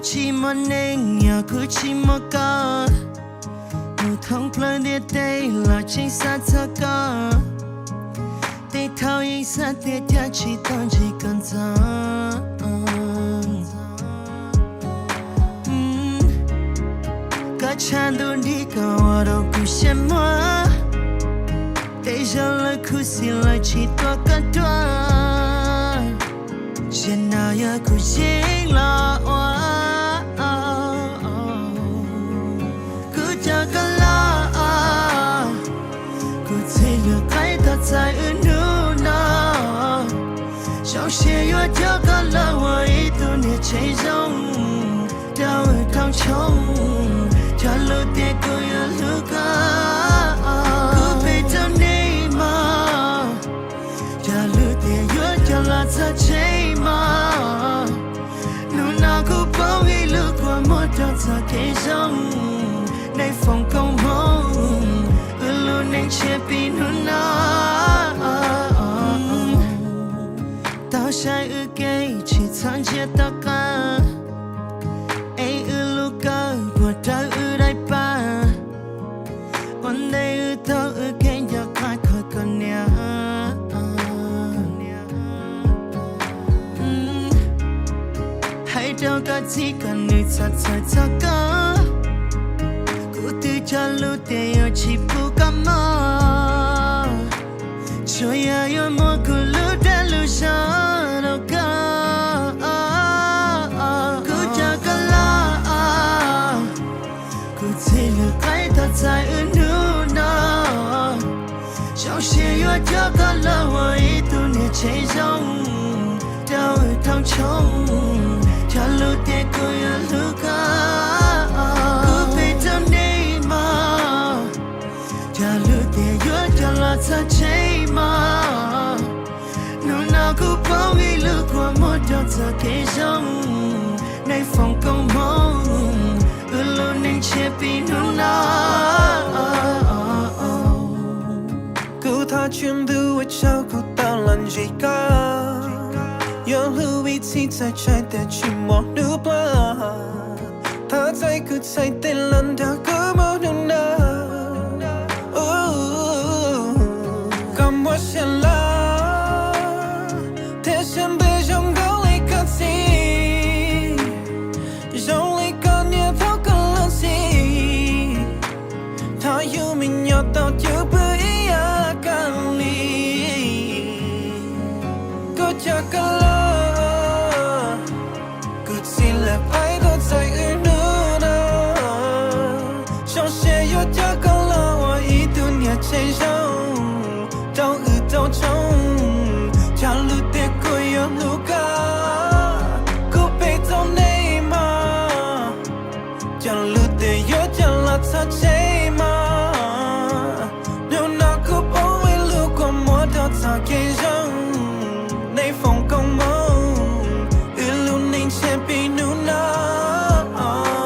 Tsis muaj neeg yog kuv tsis muaj koj, mus thoob plaws ntiaj teb los tseem xav txog koj. Tej thaum yeej xav tias cas tsis tau ntsib koj ntxov. Koj tshav ntuj nrig koj ua rau kuv siab muag. Tej zaum lawv khuv xim lawv tsis tuav koj dua. Zaum no yog kuv yeej los ua. Kuv coj koj los, kuv txhij lwm qaib tau txais wb hnub no. Zoo siab yuav coj koj los ua ib tug niam tsev zoo rau wb rooj tshoob, cog lus tias kuv yuav hlub koj. Kuv peb rau nej mog, cog lus tias yuav coj los txog tsev mog. Hnub no kuv poob ib lub kua muag rau txoj kev zoo, nej foom koob hmoov, wb lub neej tshiab pib hnub no. Tau saib wb kev tsis txhob ntsia tom qab, es wb lub kawm puas raws wb daim paj. Ua ntej wb tau wb kev nco qab kho koj niam. Hais rau koj txiv kom nws txhob txhawj txog koj. Kuv twb cog lus tias yuav tsis pub koj mob, tsuas yog yuav muab kuv lub dag lub zog rau koj. Kuv coj koj los, kuv txhij lwm qaib tau txais wb hnub no. Zoo siab yuav coj koj los ua ib tug niam tsev zoo rau wb rooj tshoob, cog lus tias kuv yuav hlub koj. Kuv peb rau nej mog, cog lus tias yuav coj los txog tsev mog. Hnub no kuv poob ib lub kua muag rau txoj kev zoo, nej foom koob hmoov, wb lub neej tshiab pib hnub no. Kuv thov tswv ntuj ua tsaug kuv tau los ntsib koj, yuav hlub ib txhis txhais tshaj tias tsis muaj hnub plag. Thov txais kuv txhais tes los nrog kuv mus hnub no. Koj muaj siab loj thiab siab ntev zoo nkaus li koj txiv, zoo li koj niam thaum koj los txij. Thov yus me nyuam tau cwj pwm ib yam koj li. Kuv coj koj los, kuv txhij lwm qaib tau txais wb hnub no. Zoo siab yuav coj koj los ua ib tug niam tsev zoo rau wb rooj tshoob, cog lus tias kuv yuav hlub koj. Kuv peb rau nej mog, cog lus tias yuav coj los txog tsev mog. Hnub no kuv poob ib lub kua muag rau txoj kev zoo, nej foom koob hmoov, wb lub neej tshiab pib hnub no.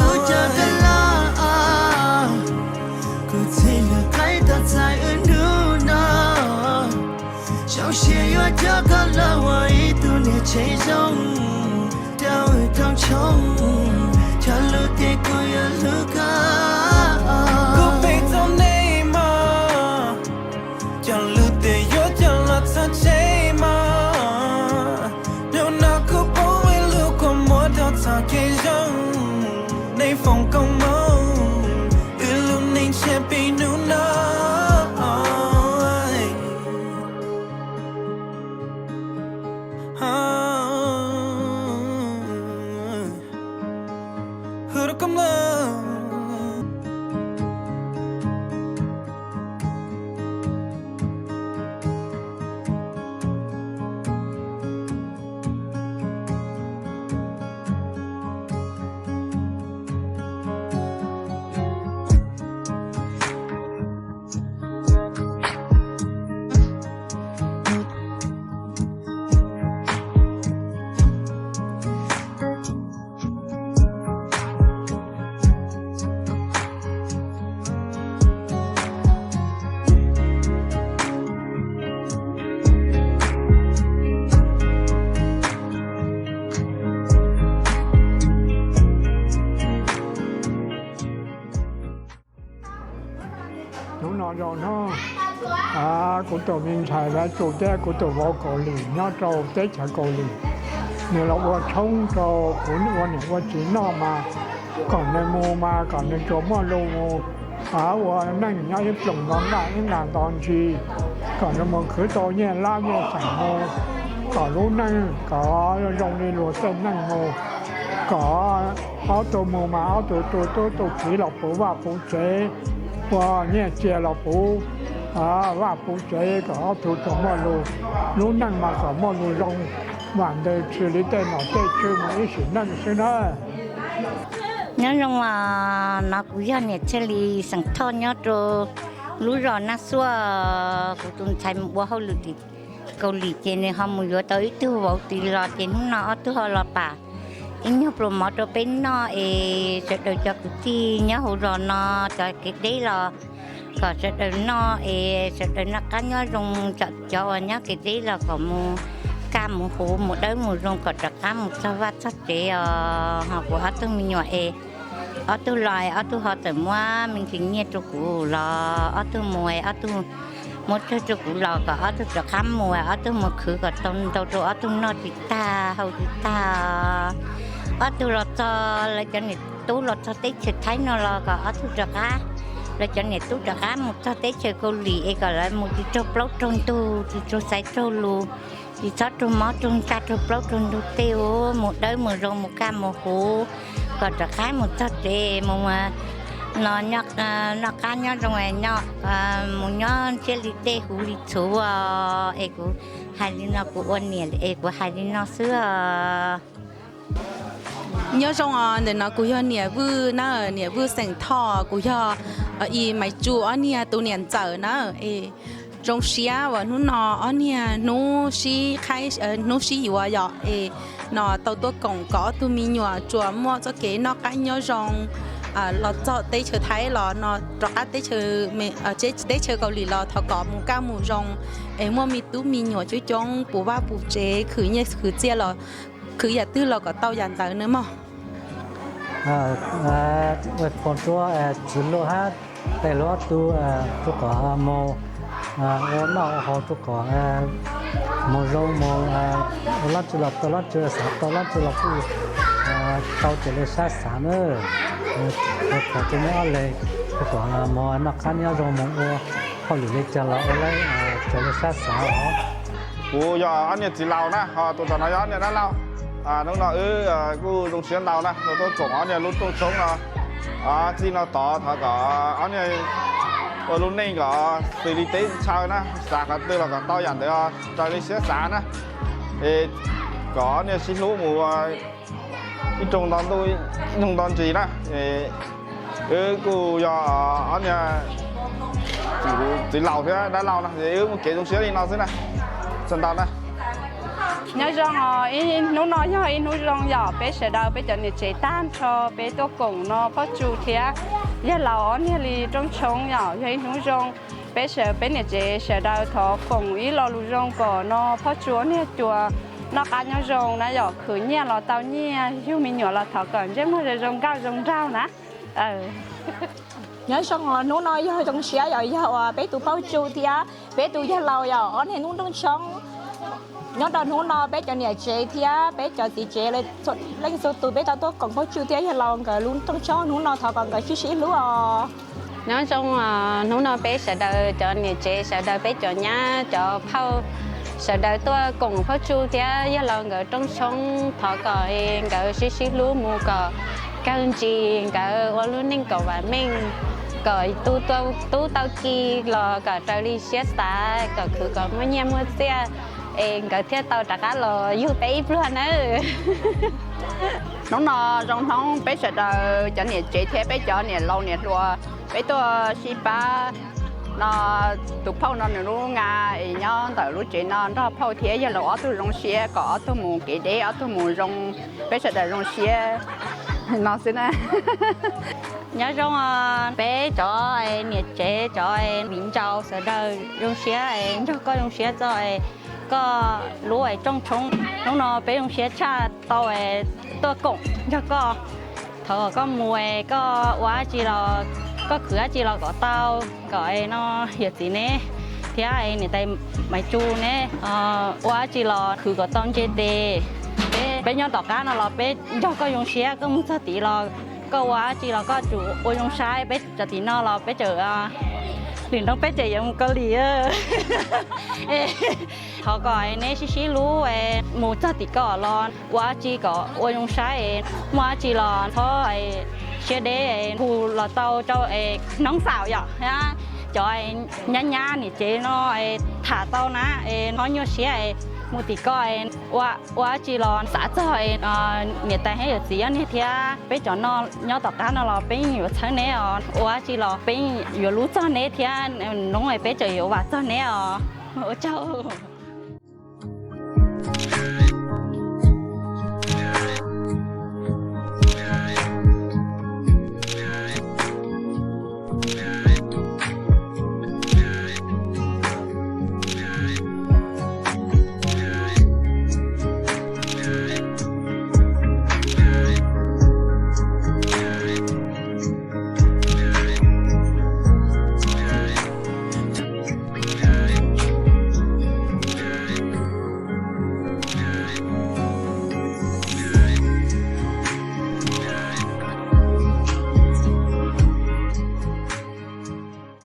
Kuv coj koj los, kuv txhij lwm qaib tau txais wb hnub no. Zoo siab yuav coj koj los ua ib tug niam tsev zoo rau wb rooj tshoob, cog lus tias kuv yuav hlub koj. Kuv peb rau nej mog, cog lus tias yuav coj los txog tsev mog. Hnub no kuv poob ib lub kua muag rau txoj kev zoo, nej foom koob hmoov, wb lub neej tshiab pib hnub no. Hwm rau koj mloog. Tus me ntxhais Vav Tsum thiab kuv tus vauv Kaus Lim nyob rau teb chaws Kaus Lim, nws los ua tshoob rau kuv ua niam ua txiv noj mas kom nws mus mas kom nws tsuas muaj lus mus ua neej nyob ib ploog nto nqaj ib nqag nto ntsis, kom nws mus khwv tau nyiaj lab nyiaj xeem mus, kom lub neej kom zoo li luag tej neej mus, kom ob tug mus mas ob tug tu tub tu kiv los puv vaj puv tsev, ua nyiaj txiag los puv vaj puv tsev kom ob tug tsuas muaj lus, lub neej mas kom muaj lus zoo, vam ntws tshwm li tej nom tej tswv mus ib sim neej xwb na. Nyob zoo os, no kuv yog niam Txhiaj Lis xeem Thoj nyob rau lub zos Naj Xuaj. Kuv tus ntxhais mus ua hauj lwm tim Kaus Lim ces nws ho mus yuav tau ib tug vauv tid los ces hnub no ob tug ho los pam ib nyuag pluas mov rau peb noj es sawv daws cov kwv tij nyob hauv zos no cov kev deb los kom sawv daws noj es sawv daws noj qab nyob zoo, cov uas nyob kev deb los kom mus kaj mus huv mus dawb mus zoo kom rov qab mus txog vaj txog tsev os. Ho kuv ob tug me nyuam es ob tug los es ob tug ho txawm muab me ntsis nyiaj rau kuv los ob tug mus es ob tug muab tsawg rau kuv los kom ob tug rov qab mus es ob tug mus khwv kom tau ntau rau ob tug noj tsis tag haus tsis tag. Ob tug los txog lawv cov niam tub los txog teb chaws Thaib no los kom ob tug rov qab, lawv cov niam tub rov qab mus txog teb chaws Kaus Lim es kom lawv mus tsis raug plaub raug ntug, tsis tsuag xaiv raug lus, tsis txhob raug mob raug ntsaj raug plaub raug ntug tej ub, mus dawb mus zoo mus kaj mus huv, kom rov qab mus txog tsev mus no noj qab nyob zoo, mus nyob ntsiab li dej huv li txhuv os. Es kuv hais li no kuv ua niam es kuv hais li no xwb os. Nyob zoo os, ntawm no kuv yog niam Vwj na, niam Vwj xeem Thoj, kuv yog i Maiv Tsu ob niag tus niam ntxawm na. Es zoo siab uas hnub no ob niag hnub sib qhaib, hnub sib yuav yom, es no tau tuaj koom kom ob tug me nyuam tsuas muaj txoj kev noj qab nyob zoo los txog teb chaws Thaib los no rov qab teb chaws Kaus Lim los thov kom mus kaj mus zoo, es muaj me tub me nyuam coob coob puv vaj puv tsev, khwv nyiaj khwv txiaj los khwv yam twg los kom tau yam ntawd nawb mog. Ua tsaug rau txiv Luj hab tes Luj ob tug rau kom mus ua noj ua haus rau kom mus zoo mus ua leej twg los tau leej twg, xav tau leej twg los kuj tau raws li sab xav na. Ua tsaug rau neb ob leeg rau kom mus noj qab nyob zoo mus ua hauj lwm li cas los ua raws li sab xav os. Kuv yog ob niag txiv laus na, ho tus tom no yog ob niag dab laug. Hnub no wb kuj zoo siab ntau na, tuaj koom ob niag lub rooj tshoob no. Txij no tod thov kom ob niag ua lub neej kom xws li teb chaws na, xav qhov twg los kom tau yam ntawd raws li siab xav na. Es kom ob niag sib hlub mus ib rooj nto ntuj ib rooj nto ntsis na. Wb kuj yog ob niag txiv laus thiab dab laug no, wb muaj kev zoo siab li no xwb na. Txog ntau na. Nyob zoo os, hnub no yog ib hnub zoo yom, peb sawv daws peb cov niam tsev tag nrho peb tuaj koom no Phauj Tsu thiab yawg laus ob niag li rooj tshoob yom, yog ib hnub zoo. Peb sawv, peb niam tsev sawv daws thov foom ib lo lus zoo kom no Phauj Tsu ob niag tsuas noj qab nyob zoo na yom, khwv nyiaj los tau nyiaj, yug me nyuam los thov kom ntsej muag zoo zoo nkauj zoo nraug na. Nyob zoo os, hnub no yog zoo siab yom, yog uas peb tus Phauj Tsu thiab peb tus yawg laus yom, ob niag lub rooj tshoob. Nyob rau hnub no peb cov niam tsev thiab peb cov txiv tsev leej txhua tus peb tau tuaj koom Phauj Tsu thiab yawg laus nkawd lub rooj tshoob, hnub no thov kom nkawd sib sib hlub os. Nyob zoo, hnub no peb sawv daws cov niam tsev sawv daws peb cov nyab cov phauj sawv daws tuaj koom Phauj Tsu thiab yawg laus nkawd rooj tshoob, thov kom nkawd sib sib hlub mus kom kawg ntsis, nkawd ua lub neej kom vam meej, kom tu tub tau ki los kom raws li siab xav, kom khwv kom muaj nyiaj muaj txiaj, es nkawd thiaj tau rov qab los yug peb ib pluag nawb. Hnub no zoo hnub peb sawv daws cov niam tsev thiab peb cov niam laus niam hluas peb tuaj sib pab no, tus phauj no nws lub nqa es nyob ntawm lub tsev no nrog phauj thiab yawg laus ob tug zoo siab kom ob tug mus kev deb ob tug mus zoo, peb sawv daws zoo siab no xwb na. Nyob zoo os, peb cov niam tsev cov viv ncaus sawv daws zoo siab es nrog koj zoo siab txog koj lub rooj tshoob. Hnub no peb zoo siab tshaj tau tuaj koom nrog koj. Thov kom koj mus koj ua dab tsi los koj khwv dab tsi los kom tau, kom no yawm txiv neb Thiab niam tais Maiv Tsu, neb ua dab tsi los khwv kom tau ntse tes. Peb, peb nyob tom qab no los peb nrog koj zoo siab, koj mus txog tid los koj ua dab tsi los koj tsum ua zoo saib. Peb txog tim no los peb tseem, lwm hnub peb tseem yuav mus Kaus Lim. Thov kom neb sib sib hlub, mus txog tim ko los ua dab tsi kom ua zoo saib, muaj dab tsi los txhob siab deb, hu los tau rau Noob Xaum yom. Cov nyab nyab niam tsev no tham tau na, txhob nyuaj siab, mus tim ko ua dab tsi los xav txog niam tais thiab yawm txiv ob niag thiab. Peb cov no nyob tom qab no los peb yuav txhawb neb os, ua dab tsi los peb yuav hlub txog neb thiab, hnub peb tseem yuav vam txog neb os. Ua tsaug.